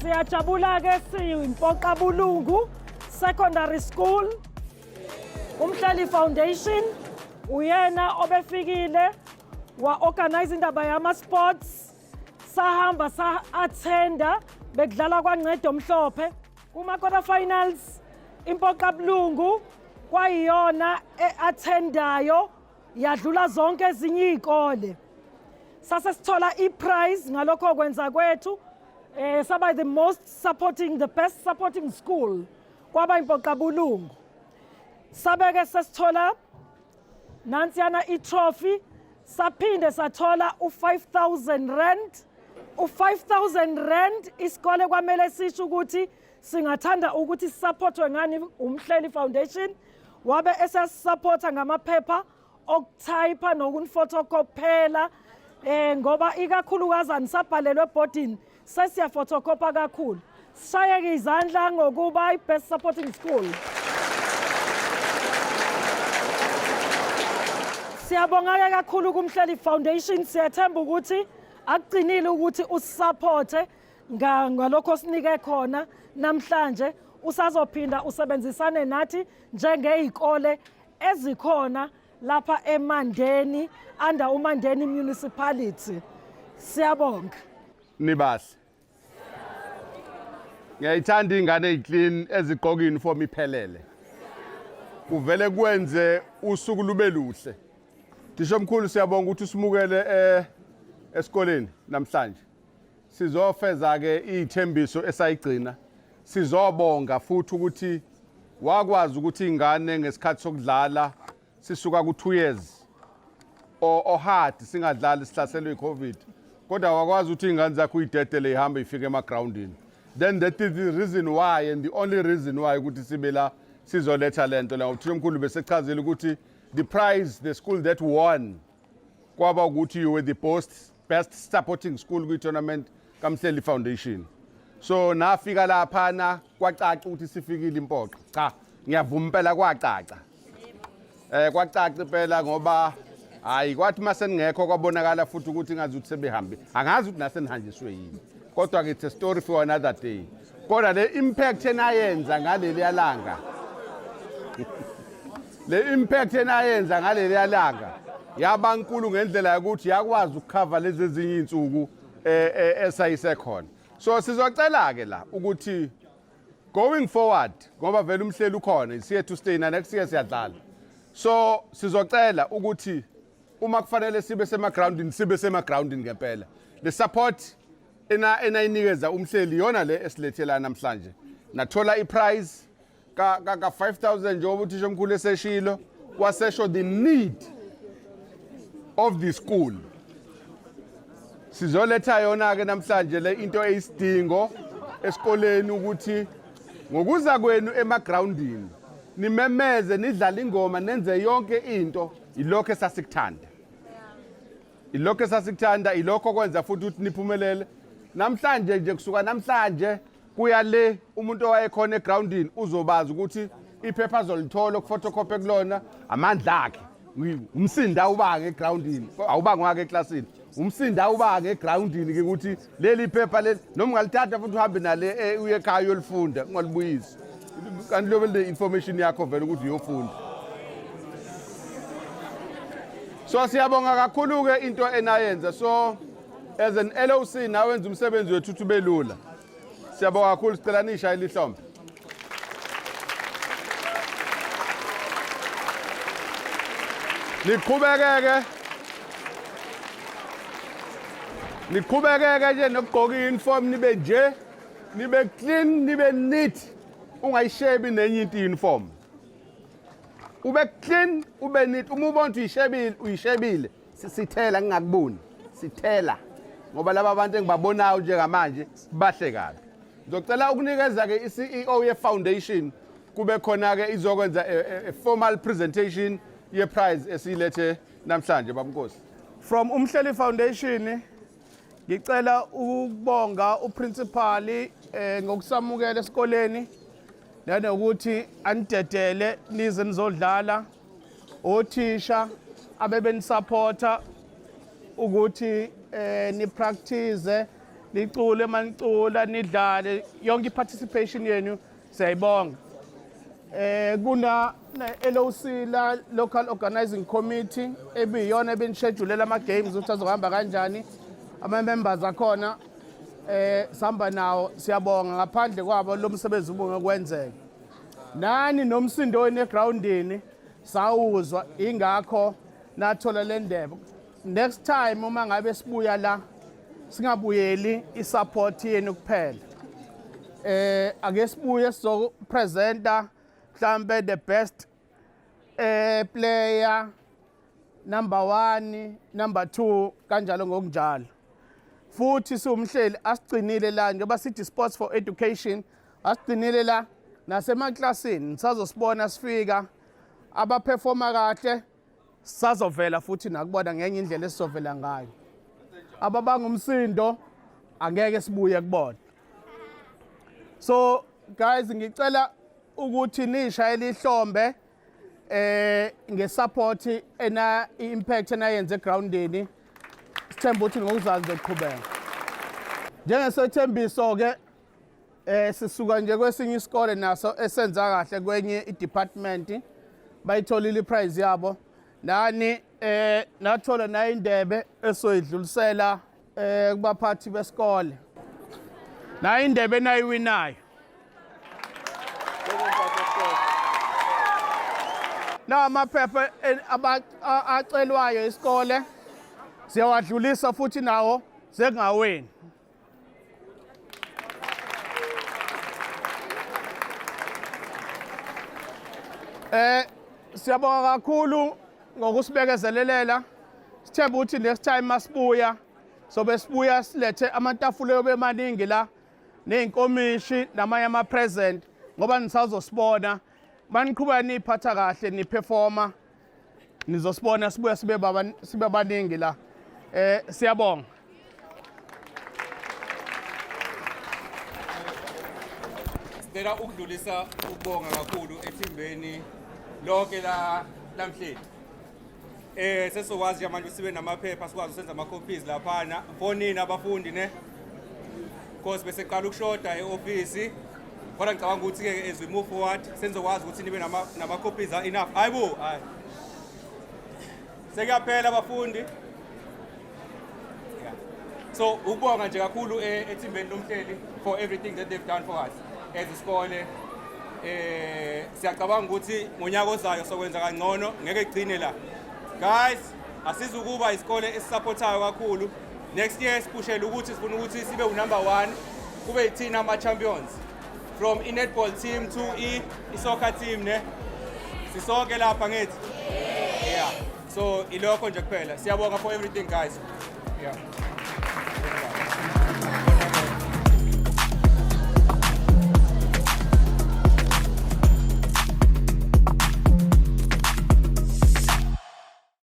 Siyajabula-ke siyimpoqabulungu Secondary School. Umhleli Foundation uyena obefikile wa-organize indaba yama-sports, sahamba sa-attenda bekudlala kwaNcedo Mhlophe kuma-quarter finals. Impoqabulungu kwayiyona e-attendayo, yadlula zonke ezinye iy'kole. Sase sithola i-prize ngalokho kwenza kwethu, saba the most supporting, the best supporting school kwaba impoqabulungu. Sabeke sesithola nansiyana i-trophy, saphinde sathola u-5000 rand. U-5000 rand isikole kwamele sisho ukuthi singathanda ukuthi sisupportwe ngani Umhleli Foundation, wabe esasupporta ngamaphepha okuthayipha nokunifotokopela, ngoba ikakhulukazi anisabhalelwe ebhodini, sesiyafotokopa kakhulu. Sishayeke izandla ngokuba i-best supporting school. Siyabonga-ke kakhulu kuMhleli Foundation. Siyathemba ukuthi akugcinile ukuthi usupporte ngalokho osinike khona namhlanje, usazophinda usebenzisane nathi njengey'kole ezikhona lapha eMandeni, under uMandeni Municipality. Siyabonga. Nibahle. Ngiyayithanda ingane eziclean ezigqoka uniform iphelele. Kuvele kwenze usuku lube luhle. Thisha omkhulu, siyabonga ukuthi usimukele esikoleni namhlanje. Sizofeza ke izithembiso esayigcina. Sizobonga futhi ukuthi wakwazi ukuthi ingane ngesikhathi sokudlala sisuka ku 2 years o hard singadlali, sihlaselwe iCovid, kodwa wakwazi ukuthi ingane zakho uyidedele ihambe ifike emagroundini. Then that is the reason why and the only reason why ukuthi sibe la sizoletha lento la. Uthisha omkhulu besechazile ukuthi the prize, the school that won, kwaba ukuthi you were the best supporting school kwi-tournament kaMhleli Foundation. So nafika laphana kwacaca ukuthi sifikile impoqo. Cha, ngiyavuma impela, kwacaca, kwacaca impela, ngoba hayi, kwathi mase ningekho kwabonakala futhi ukuthi ngazi ukuthi sebehambe, angazi ukuthi nasenihanjiswe yini, kodwa ke it's a story for another day. Kodwa le impact enayenza ngaleli langa, le impact enayenza ngaleli langa yaba nkulu ngendlela yokuthi yakwazi ukukhava lezi ezinye iy'nsuku esayisekhona. So sizocela ke la ukuthi going forward, ngoba vele umhleli ukhona, is here to stay, na next year siyadlala, so sizocela ukuthi uma kufanele sibe semagroundini, sibe semagroundini ngempela. Le support ena enayinikeza umhleli yona le esilethela namhlanje, nathola iprize ka 5000, njengoba uthisha omkhulu eseshilo, wasesho the need of the school. Sizoletha yona ke namhlanje le into eyisidingo esikoleni, ukuthi ngokuza kwenu emagroundini nimemeze, nidlale ingoma, nenze yonke into, ilokho esasikuthanda, ilokho esasikuthanda, ilokho kwenza futhi ukuthi niphumelele namhlanje nje. Kusuka namhlanje kuya le, umuntu owayekhona egroundini uzobazi ukuthi iphepha azolithola ukuphotocopy kulona amandla akhe, umsindo awubanga egroundini, awubangwake eklasini, umsindo awubanga egroundini ke, ukuthi leli phepha leli noma ungalithatha futhi uhambe nale uye ekhaya uyolifunda, ungalibuyisi, kanti lobe le information yakho vele ukuthi uyofunda. So siyabonga kakhulu ke into enayenza. So as an LOC nawenza umsebenzi wethu ukuthi ube lula. Siyabonga kakhulu, sicela nishayele ihlombe. Niqhubekeke, niqhubekeke nje nokugqoka i-uniform, nibe nje, nibe clean, nibe neat, ungayishebi nenye into i-uniform, ube clean, ube neat. Uma ubona ukuthi uyishebile, uyishebile, sithela ngingakuboni, sithela, ngoba laba bantu engibabonayo njengamanje bahle kabi. Ngizocela ukunikeza-ke i-CEO ye-foundation, kube khona-ke izokwenza a formal presentation ye-prize esiyilethe namhlanje. Babunkosi. From Umhleli Foundation, ngicela ukubonga uprincipal ngokusamukela esikoleni nanokuthi anidedele nize nizodlala, othisha abebenisupporta ukuthi ni practice. Nicule manicula nidlale yonke i-participation yenu siyayibonga. Kuna LOC la local organizing committee ebiyona ebenischedulela ama games ukuthi azohamba kanjani ama members akhona sihamba nawo siyabonga ngaphandle kwabo lo msebenzi ubungekwenzeka. Nani nomsindo wenu egroundini sawuzwa ingakho nathola le ndebe. Next time uma ngabe sibuya la singabuyeli isupport yenu kuphela. Ake sibuye sizopresenta mhlambe the best player number 1, number 2 kanjalo ngokunjalo. Futhi siwumhleli asigcinile la njengoba sithi sports for education asigcinile la nasemaklasini nisazosibona sifika abaperforma kahle sazovela futhi nakubona ngenye indlela esizovela ngayo. Ababanga umsindo angeke sibuye kubona. So guys ngicela ukuthi nishayele ihlombe ngesupport ena impact enayenze egroundini. Sithemba ukuthi ngokuzazi zoqhubeka. Njengesethembiso ke sisuka nje kwesinye isikole naso esenza kahle kwenye idepartment bayitholile iprize yabo nani nathola nayo indebe esoyidlulisela kubaphathi besikole. Nayo indebe enayiwinayo. Nawa amaphepha acelwayo isikole siyawadlulisa futhi nawo sekungaweni. Siyabonga kakhulu ngokusibekezelelela. Sithemba ukuthi next time masibuya sobe sibuya silethe amatafula yobe maningi la nezinkomishi namanye ama present ngoba nisazosibona maniqhubeka niphatha kahle niperforma nizosibona sibuya sibe baba sibe baningi la. Siyabonga. Sicela ukudlulisa ukubonga kakhulu ethimbeni lonke la lamhleli. Sesokwazi nje manje sibe namaphepha sikwazi ukusenza ama copies laphana. Fonini abafundi ne. Because bese qala ukushoda eoffice. Kodwa ngicabanga ukuthi ke as we move forward senzokwazi ukuthi nibe nama copies enough. Hayibo, hayi. Sekuyaphela abafundi. Yeah. So ukubonga nje kakhulu ethimbeni lomhleli for everything that they've done for us as isikole. Siyacabanga ukuthi ngonyaka ozayo sokwenza kangcono ngeke igcine la. Guys, asizukuba isikole esisupportayo kakhulu. Next year sipushela ukuthi sifuna ukuthi sibe unumber 1 kube yithina ama champions from i netball team to i soccer team ne. Sisonke lapha ngithi. Yeah. So ilokho nje kuphela. Siyabonga for everything guys. Yeah.